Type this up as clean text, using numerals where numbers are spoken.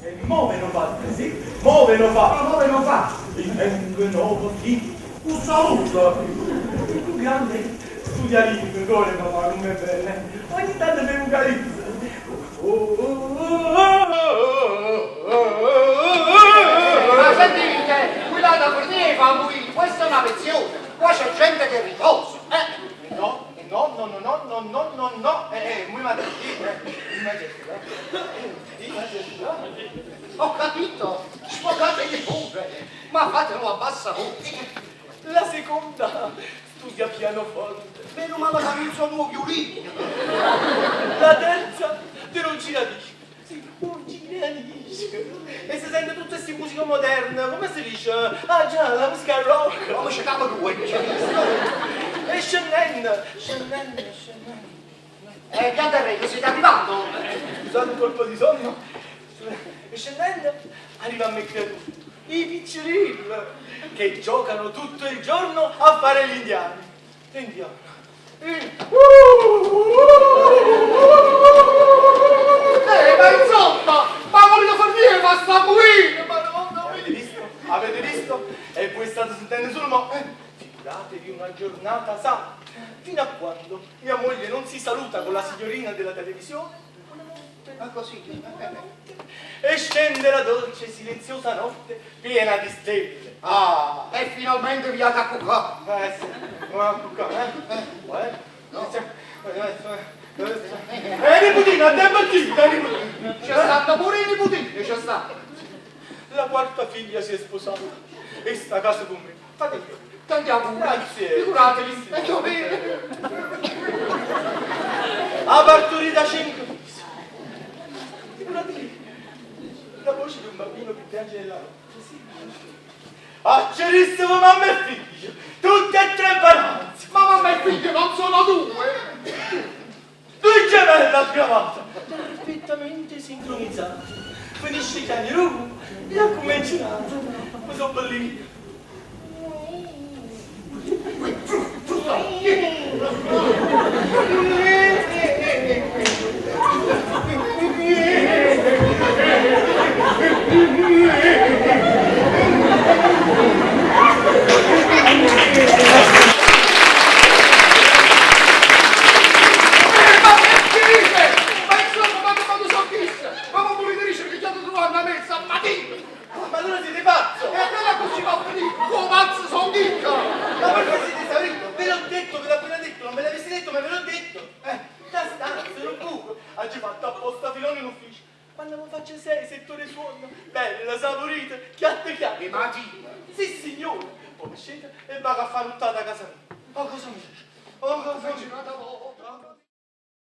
E mo ve lo fate, sì? Mo ve lo fa! Ma come lo fa? I tengo nuovo figlio. Un saluto! Il più grande studia lingue, come papà, come è bella. Ogni tanto bevo un carizzo. Oh, oh, oh, oh, oh, oh, Ma sentite, qui là da fornire fa qui, questa è una pensione, qua c'è gente che riposa, eh? No, no, no, no, no, no, no, no, no, muy majesty, Ho capito, sfogatevi pure, ma fatelo a bassa voce. La seconda studia pianoforte. Meno male che non sono violino. La terza te lo giradisco. Sì, un giradisco. E si sente tutta questa musica moderna, come si dice? Ah già, la musica rock. Come c'è capo due? E scendendo, scendendo, scendendo. Pianterreno, siete arrivato? Scusate un colpo di sonno. E scendendo arriva a me creatura. I piccirilli che giocano tutto il giorno a fare gli indiani. Indiano. Ma insomma, ma volete fornire ma sta qui! Ma no, no, avete visto? Avete visto? E voi state sentendo solo ma figuratevi una giornata sana, fino a quando mia moglie non si saluta con la signorina della televisione. Ma così? E scende la dolce e silenziosa notte piena di stelle. Ah! E finalmente vi a cuccare. Eh sì, ma a cuccare, eh? Eh? No. Nipotino, a tempo nipotino. C'è stata pure il nipotino, c'è stato. La quarta figlia si è sposata e sta a casa con me. Fate bene. Tanti auguri. Grazie. Figuratevi, è dovere. Ha partorita 5 mesi. Figuratevi la voce di un bambino che piange nella notte. Sì. Accerissimo mamma e figlio, tutte e tre balanze. Ma mamma e figlio non sono due. Due gemelle sgravata, perfettamente sincronizzate. Finisce chiamare uno e ha cominciato. Ma sono bellini. Ma che dite? Ma insomma, ma che quando sono chissà? Ma non volete dire che già trovare una messa a mattina? Ma allora siete pazzo! E allora così va a finire, come pazzo sono chicca! Ma perché siete esaurito? Ve l'ho detto, ve l'ho appena detto, non me l'avessi detto, ma ve l'ho detto! Da stanza, ero buco, oggi fatto apposta filone in ufficio. Quando mi faccio 6, 7 ore suono, bella, saporita, chiatte chiatte. E mattina? Sì, signore! Poi mi scendo e vado a fare nuttata a casa mia. Oh, cosa mi? Oh, cosa mi?